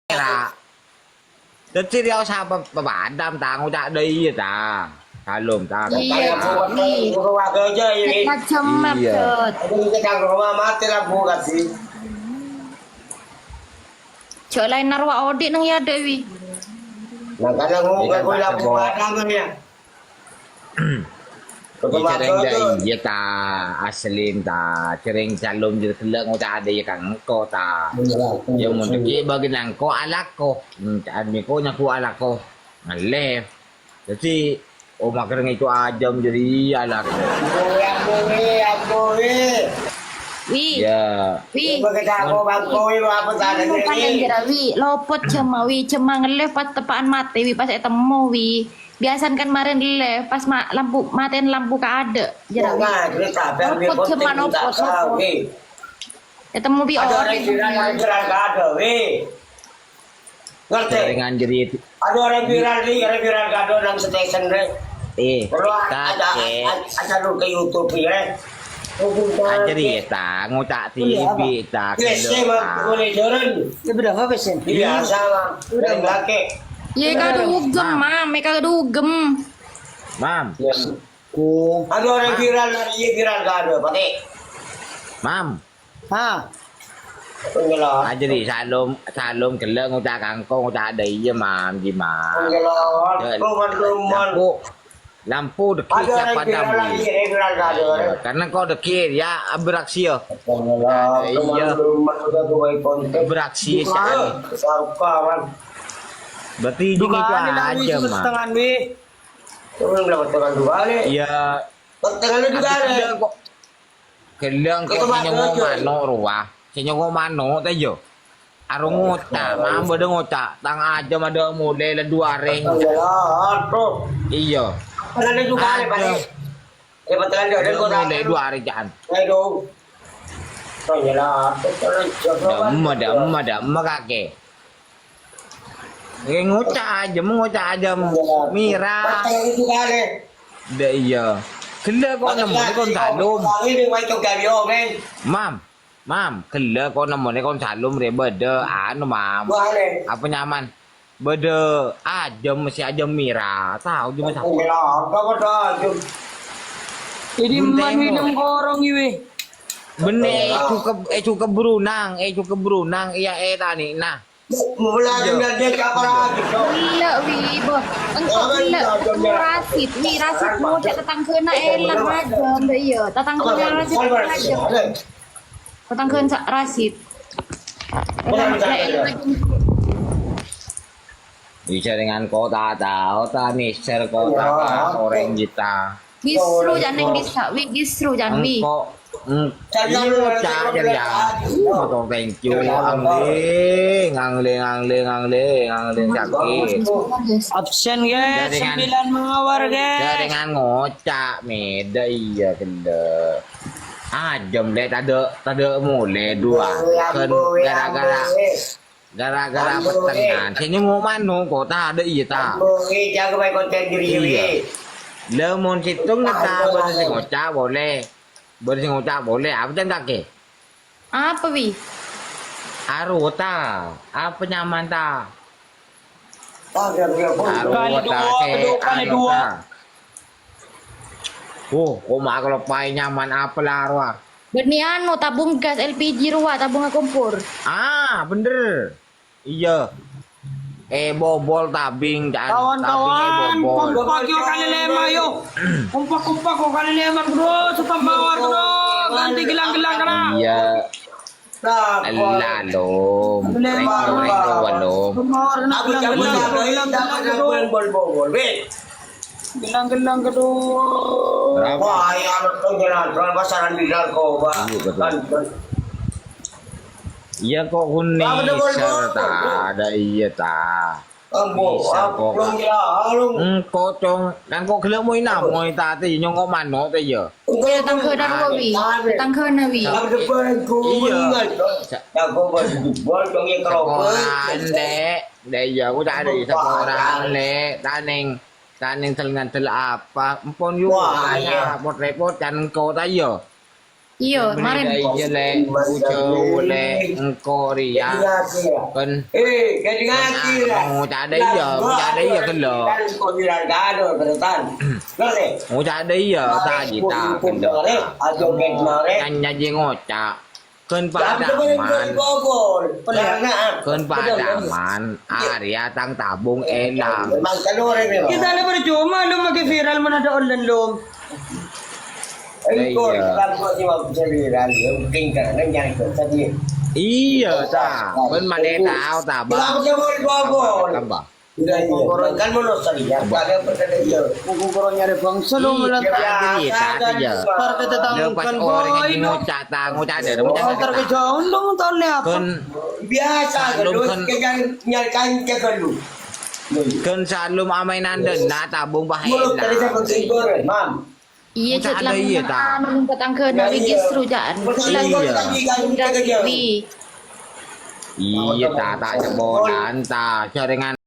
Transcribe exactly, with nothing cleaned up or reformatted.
ra. Dhâddhi rèya sapa papadhâm ta, ngoca' dâ' iyâ ta. Salom ta. Iyâ, Wi. Macem-macem, Iyâ. Dot. Aku kita ke rumah mati lampu kasih. Jhâ' laèn narwa odi' neng yâ, Dek, Wi. Nah, kadang Iyâ, kan, lampu padhâm, ya. Iyâ, jhâreng dâ' iyâ ta, aslin ta, jhâreng Salom jhâr ghellâ' ngoca' dâ' iyâ ka engko' ta. Iyâ, mon dhâggi' bâgi nangko alako. Hmm, ca'an mèko nyaku alako. Ngallè. Dhâddhi, oh, mager ngèco' ajâm jârèya alako. Ampon, ampon, ampon. Wi. Iyâ. Wi. Bâgi nangko bangko, Wi, apa tadâ' Anu, Wi? Paling jârèya, Wi. Lopot jemma, Wi. Jemma ngallè pas teppa'an matè, Wi. Pas ètemmo, Wi. Biasana kan marèn lè, pas ma-, lampu, matèn lampu kaadâ', jârèya. Nah, cerita, biar Lopot, dia jemma penting, lopot, tak tahu, lopot. Wi. Ètemmo bi' Ada orèng. Orang viral, orang viral kaadâ', Wi. Ngerti? Jaringan jadi Ada orang viral, Wi, orang viral kaadâ' nang station, Wi. Eh, Perlu tak, ada, eh. ada, ada lu ke YouTube, ya. Aja ri ta, ngoca' Iya, apa? tibi ta, Yes, gendong, saya, Bang. ta. Boleh jalan. Ya, berapa persen? Biasa, Bang. Udah, Yang Bang. laki. Ye, kadugem, Mam. Mam. Ye, kadugem. Mam. Yes. Ku. Ada orang Mam. viral, lari, iya, viral, gak ada, pakai. Mam. Ha. Enggak lah. Aja ri, Salom, Salom gellâ' ngoca' kangko, ngoca' ada iya, Mam, di, Mam. Enggak lah. Dek, Roman, Roman. Aku, Lampu dâgghi' Ada orang siapa viral tamu? lagi, ya, viral kaadâ'. Iya, karena engko' dâgghi', ya, beraksi, ya. Astagfirullah, Iya. teman-teman udah tuh baik konten. Beraksi Bukan, sekali. Bukan. Berarti ini Bukan, itu ini aja, Wi, Mas. setengah, Wi. Turun dapat dengan dua kali. Iya. Setengahnya dua Habis kali. dia kok Ghellâ' engko' Itu sè nyongo' bagus. mano' rowa. Sè nyongo' mano' ta iyâ. Arè ngoca', ma' bâdâ ngoca', tang ajâm adâ' molè la du arè. Aduh. Iyâ. Padahal itu kali, Pak. Adâ'. Ya, betul, ada adâ' kota. Molè du arè, ja'an. Aduh. Oh, iya lah. Betul, coba. Dâ'emma, dâ'emma, dâ'emma, kakè. È, ngoca' ajâm, ngoca' ajâm. Mira. Dâ' iyâ. Ghellâ' ko' nemmonè kon Salom. Mam, Mam, ghellâ' ko' nemmonè kon Salom rè bâdâ, anu, Mam. Apa nyaman? Bâdâ ajâm, sè ajâm Mira. Tao jâ' sapa? Ini Buntemo. Mami nang korong iwi. Bânnè, è cokep, è cokep Brunang, è cokep Brunang, iyâ, è tanèna. Mulai Iya. dengan dia siapa lagi, Cok? Ghellâ', Wi, bo. Engko' ghellâ'. Ketemu Rasid, Wi, Rasid ngoca' tatangghâna èlang ajâm, iyâ. Tatangghâna Rasid èlang ajâm. Tatangghâna sa-, Rasid. Èlang, èlang ajâm. Bisa dengan kota ta, kota Mister, kota Iya. orang kita. Gisru jhâ' nèng bisa, Wi, gisru jhâ' nèng, Wi. Engko', mm, Cari iya, anu, cak, cari cari, anu. Motor thank you. Cari anu. Angleng, angleng, angleng, angleng, angleng, sakit. Absen, guys. Jaringan, Sembilan mawar, guys. Jaringan ngoca', mèdâ iya, ghellâ'. Ajâm, lè', tadâ', tadâ' molè dua. Ambo, Kan ambo, gara-gara ambo. Gara-gara Ampun, petengan. Sè nyongo' mano' ko' ta' adâ' iyâ ta'? Ampun, Wi, jaga bae konten diri, Wi. Iyâ. Lah, mon sèttong ta' bâdâ sè ngoca' polè. Bâdâ sè ngoca' polè. Apa can kakè? Apa, Wi? Aro ta'? Apa nyaman ta'? Aro Kali ta' dua, sè kedua, kali anu dua. ta'? Oh, koma' kaloppaè nyaman apa la rowa? Bânnè anu, tabung gas L P G rowa, tabung kompor. Ah, bhender. Iyâ. È bobol tabing, jhâ'. Kawan-kawan, Tabing è bobol. Kompak yo kali lèma' yo. Kompak-kompak yo kali lèma', bro. Suka mawar, bro. Ganti gelang-gelang kena. Iyâ. Ella, Lom. Rèng, rèng, Lom. Aku gelang-gelang, gelang-gelang, gelang-gelang, gelang-gelang, gelang-gelang. Gelang-gelang, gelang-gelang. Berapa? Wah, ya, anak tuh gelang-gelang pasaran di narkoba. Iya, betul. Kan, kan. Iya, kok huni serta ada iya ta. Ambo, Bisa, kok, belum Kak. Jalan. Engko', Cong. Kan kok gelem moi namo ta, te nyongo' mano' ta, iya. Tatangghâna rowa, Wi. Tatangghâna, Wi. Iya. Sa-, Sakoran, Dek. Dek, iya, aku tak ada sakoran, Dek. Taneng, taneng ngandel apa? Empon yo, Wah, iya. Repot-repot kan engko' ta, iya. Iyâ, marèn. Iyâ, Lè', bujâ, Lè', engko' rèya. Kan, kan, ah, ngoca' dâ' iyâ, ngoca' dâ' iyâ, ghellâ'. Ngoca' dâ' iyâ, ta' jiyâ, ta', ghellâ'. Nyanyi ngoca'. Kan padâ aman. Kan padâ aman. Arèya tang tabung èlang. Kita ini percuma, lu makin viral, mana ada online, lu. Iyâ. Iyâ, ta'. Bân manè tao, ta', Bang. Tambah. Kan mono saja, kagak pernah ada. Kongkong koro nyarè bangsa, lu, iya, malah iya, ta', iya. Parkè tetangga, pas orèng ngoca', ta', ngoca' dâ', ngoca' dâ'. Antar ke jauh, lu, tahun ini apa? Kan biasa, lu, kan nyarè kanca, kan, lu. Kan sa'ellum amainan dâ', na, tabung, bah, mulut tadi saya bertidur, Mam. Iyâ, cè' la, iyâ, ta'. Anu, neng tetanggana, iyâ, iyâ, iyâ. Iyâ, ta', ta', cebolan, ta', jaringan.